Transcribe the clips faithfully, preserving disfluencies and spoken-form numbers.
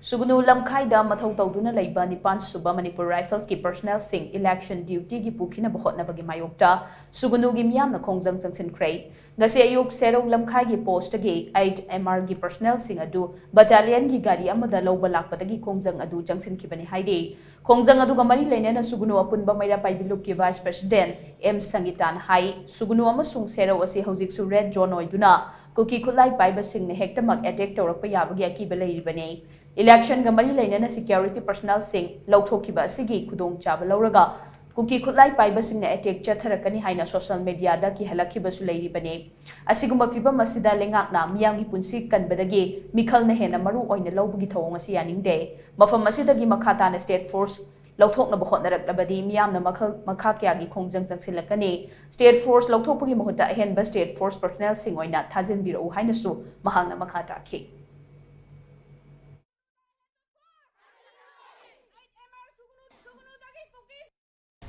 ꯁꯨꯒꯨꯅꯨ ꯂꯝꯈꯥꯏꯗ ꯃꯊꯧ ꯇꯧꯗꯨꯅ ꯂꯩꯕ ꯅꯤꯄꯥꯟ ꯁꯨꯕ ꯃꯅꯤꯄꯨꯔ ꯔꯥꯏꯐꯜꯁꯀꯤ ꯄꯔꯁꯅꯦꯜꯁꯤꯡ ꯏꯂꯦꯛꯁꯟ ꯗ꯭ꯌꯨꯇꯤꯒꯤ ꯄꯨꯈꯤꯅꯕ ꯍꯣꯠꯅꯕꯒꯤ ꯃꯥꯌꯣꯛꯇ ꯁꯨꯒꯨꯅꯨꯒꯤ ꯃꯤꯌꯥꯝꯅ ꯈꯣꯡꯖꯪ ꯆꯪꯁꯤꯟꯈ꯭ꯔꯦ꯫ ꯉꯁꯤ ꯑꯌꯨꯛ ꯁꯦꯔꯧ ꯂꯝꯈꯥꯏꯒꯤ ꯄꯣꯁꯇꯒꯤ ꯑꯩꯠ ꯑꯦꯝ ꯑꯥꯔꯒꯤ ꯄꯔꯁꯅꯦꯜꯁꯤꯡ ꯑꯗꯨ ꯕꯠꯇꯥꯂꯤꯌꯟꯒꯤ ꯒꯥꯔꯤ ꯑꯃꯗ ꯂꯧꯕ ꯂꯥꯛꯄꯗꯒꯤ ꯈꯣꯡꯖꯪ ꯑꯗꯨ ꯆꯪꯁꯤꯟꯈꯤꯕꯅꯤ ꯍꯥꯏꯔꯤ꯫ ꯈꯣꯡꯖꯪ ꯑꯗꯨꯒ ꯃꯔꯤ ꯂꯩꯅꯅ ꯁꯨꯒꯨꯅꯨ ꯑꯄꯨꯟꯕ ꯃꯩꯔꯥ ꯄꯥꯏꯕꯤ ꯂꯨꯞꯀꯤ ꯚꯥꯏꯁ ꯄ꯭ꯔꯦꯁꯤꯗꯦꯟꯠ ꯑꯦꯝ ꯁꯪꯒꯤꯇꯥꯅ ꯍꯥꯏ, ꯁꯨꯒꯨꯅꯨ ꯑꯃꯁꯨꯡ ꯁꯦꯔꯧ ꯑꯁꯤ ꯍꯧꯖꯤꯛꯁꯨ ꯔꯦꯗ ꯖꯣꯟ ꯑꯣꯏꯗꯨꯅ ꯀꯨꯀꯤ ꯈꯨꯠꯂꯥꯏ ꯄꯥꯏꯕꯁꯤꯡꯅ ꯍꯦꯛꯇꯃꯛ ꯑꯦꯇꯦꯛ ꯇꯧꯔꯛꯄ ꯌꯥꯕꯒꯤ ꯑꯀꯤꯕ ꯂꯩꯔꯤꯕꯅꯤ꯫ ꯏꯂꯦꯛꯁꯟꯒ ꯃꯔꯤ ꯂꯩꯅꯅ ꯁꯤꯀ꯭ꯌꯨꯔꯤꯇꯤ ꯄꯔꯁꯅꯦꯜꯁꯤꯡ ꯂꯧꯊꯣꯛꯈꯤꯕ ꯑꯁꯤꯒꯤ ꯈꯨꯗꯣꯡꯆꯥꯕ ꯂꯧꯔꯒ ꯀꯨꯀꯤ ꯈꯨꯠꯂꯥꯏ ꯄꯥꯏꯕꯁꯤꯡꯅ ꯑꯦꯇꯦꯛ ꯆꯠꯊꯔꯛꯀꯅꯤ ꯍꯥꯏꯅ ꯁꯣꯁꯤꯌꯦꯜ ꯃꯤꯗꯤꯌꯥꯗ ꯀꯤꯍꯜꯂꯛꯈꯤꯕꯁꯨ ꯂꯩꯔꯤꯕꯅꯤ꯫ ꯑꯁꯤꯒꯨꯝꯕ ꯐꯤꯚꯝ ꯑꯁꯤꯗ ꯂꯩꯉꯥꯛꯅ ꯃꯤꯌꯥꯝꯒꯤ ꯄꯨꯟꯁꯤ ꯀꯟꯕꯗꯒꯤ ꯃꯤꯈꯜꯅ ꯍꯦꯟꯅ ꯃꯔꯨ ꯑꯣꯏꯅ ꯂꯧꯕꯒꯤ ꯊꯧꯑꯣꯡ ꯑꯁꯤ ꯌꯥꯅꯤꯡꯗꯦ꯫ ꯃꯐꯝ ꯑꯁꯤꯗꯒꯤ ꯃꯈꯥ ꯇꯥꯅ ꯁ꯭ꯇꯦꯠ ꯐꯣꯔꯁ ꯂꯧꯊꯣꯛꯅꯕ ꯍꯣꯠꯅꯔꯛꯂꯕꯗꯤ ꯃꯤꯌꯥꯝꯅ ꯃꯈꯜ ꯃꯈꯥ ꯀꯌꯥꯒꯤ ꯈꯣꯡꯖꯪ ꯆꯪꯁꯤꯜꯂꯛꯀꯅꯤ꯫ ꯁ꯭ꯇꯦꯠ ꯐꯣꯔꯁ ꯂꯧꯊꯣꯛꯄꯒꯤ ꯃꯍꯨꯠꯇ ꯑꯍꯦꯟꯕ ꯁ꯭ꯇꯦꯠ ꯐꯣꯔꯁ ꯄꯔꯁꯅꯦꯜꯁꯤꯡ ꯑꯣꯏꯅ ꯊꯥꯖꯤꯟꯕꯤꯔꯛꯎ ꯍꯥꯏꯅꯁꯨ ꯃꯍꯥꯛꯅ ꯃꯈꯥ ꯇꯥꯈꯤ꯫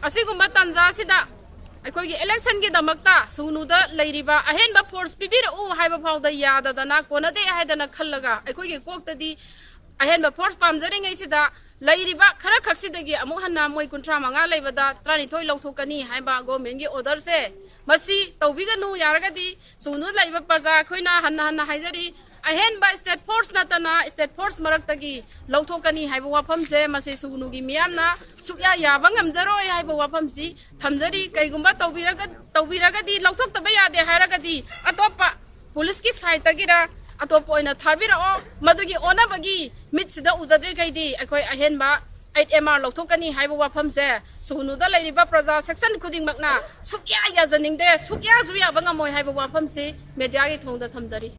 ꯑꯁꯤꯒꯨꯝꯕ ꯇꯥꯟꯖꯥ ꯑꯁꯤꯗ ꯑꯩꯈꯣꯏꯒꯤ ꯏꯂꯦꯛꯁꯟꯒꯤꯗꯃꯛꯇ ꯁꯨꯒꯅꯨꯗ ꯂꯩꯔꯤꯕ ꯑꯍꯦꯟꯕ ꯐꯣꯔꯁ ꯄꯤꯕꯤꯔꯛꯎ ꯍꯥꯏꯕ ꯐꯥꯎꯗ ꯌꯥꯗꯗꯅ, ꯀꯣꯟꯅꯗꯦ ꯍꯥꯏꯗꯅ ꯈꯜꯂꯒ, ꯑꯩꯈꯣꯏꯒꯤ ꯀꯣꯛꯇꯗꯤ ꯑꯍꯦꯟꯕ ꯐꯣꯔꯁ ꯄꯥꯝꯖꯔꯤꯉꯩꯁꯤꯗ ꯂꯩꯔꯤꯕ ꯈꯔ ꯈꯛꯁꯤꯗꯒꯤ ꯑꯃꯨꯛ ꯍꯟꯅ ꯃꯣꯏ ꯀꯨꯟꯊ꯭ꯔꯥ ꯃꯉꯥ ꯂꯩꯕꯗ ꯇꯔꯥꯅꯤꯊꯣꯏ ꯂꯧꯊꯣꯛꯀꯅꯤ ꯍꯥꯏꯕ ꯒꯣꯔꯃꯦꯟꯒꯤ ꯑꯣꯔꯗꯔꯁꯦ, ꯃꯁꯤ ꯇꯧꯕꯤꯒꯅꯨ꯫ ꯌꯥꯔꯒꯗꯤ ꯁꯨꯒꯅꯨꯗ ꯂꯩꯔꯤꯕ ꯄ꯭ꯔꯖꯥ ꯑꯩꯈꯣꯏꯅ ꯍꯟꯅ ꯍꯟꯅ ꯍꯥꯏꯖꯔꯤ, ꯑꯍꯦꯟꯕ ꯁ꯭ꯇꯦꯠ ꯐꯣꯔꯁ ꯅꯠꯇꯅ ꯁ꯭ꯇꯦꯠ ꯐꯣꯔꯁ ꯃꯔꯛꯇꯒꯤ ꯂꯧꯊꯣꯛꯀꯅꯤ ꯍꯥꯏꯕ ꯋꯥꯐꯝꯁꯦ, ꯃꯁꯤ ꯁꯨꯒꯅꯨꯒꯤ ꯃꯤꯌꯥꯝꯅ ꯁꯨꯛꯌꯥ ꯌꯥꯕ ꯉꯝꯖꯔꯣꯏ ꯍꯥꯏꯕ ꯋꯥꯐꯝꯁꯤ ꯊꯝꯖꯔꯤ꯫ ꯀꯩꯒꯨꯝꯕ ꯇꯧꯕꯤꯔꯒ-, ꯇꯧꯕꯤꯔꯒꯗꯤ, ꯂꯧꯊꯣꯛꯇꯕ ꯌꯥꯗꯦ ꯍꯥꯏꯔꯒꯗꯤ, ꯑꯇꯣꯞꯄ ꯄꯨꯂꯤꯁꯀꯤ ꯁꯥꯏꯠꯇꯒꯤꯔ ꯑꯇꯣꯞꯄ ꯑꯣꯏꯅ ꯊꯥꯕꯤꯔꯛꯑꯣ꯫ ꯃꯗꯨꯒꯤ ꯑꯣꯟꯅꯕꯒꯤ ꯃꯤꯠꯁꯤꯗ ꯎꯖꯗ꯭ꯔꯤꯈꯩꯗꯤ ꯑꯩꯈꯣꯏ ꯑꯍꯦꯟꯕ ꯑꯩꯠ ꯑꯦꯝ ꯑꯥꯔ ꯂꯧꯊꯣꯛꯀꯅꯤ ꯍꯥꯏꯕ ꯋꯥꯐꯝꯁꯦ ꯁꯨꯒꯅꯨꯗ ꯂꯩꯔꯤꯕ ꯄ꯭ꯔꯖꯥ ꯁꯦꯛꯁꯟ ꯈꯨꯗꯤꯡꯃꯛꯅ ꯁꯨꯛꯌꯥ ꯌꯥꯖꯅꯤꯡꯗꯦ, ꯁꯨꯛꯌꯥꯁꯨ ꯌꯥꯕ ꯉꯝꯃꯣꯏ ꯍꯥꯏꯕ ꯋꯥꯐꯝꯁꯤ ꯃꯦꯗꯤꯌꯥꯒꯤ ꯊꯣꯡꯗ ꯊꯝꯖꯔꯤ꯫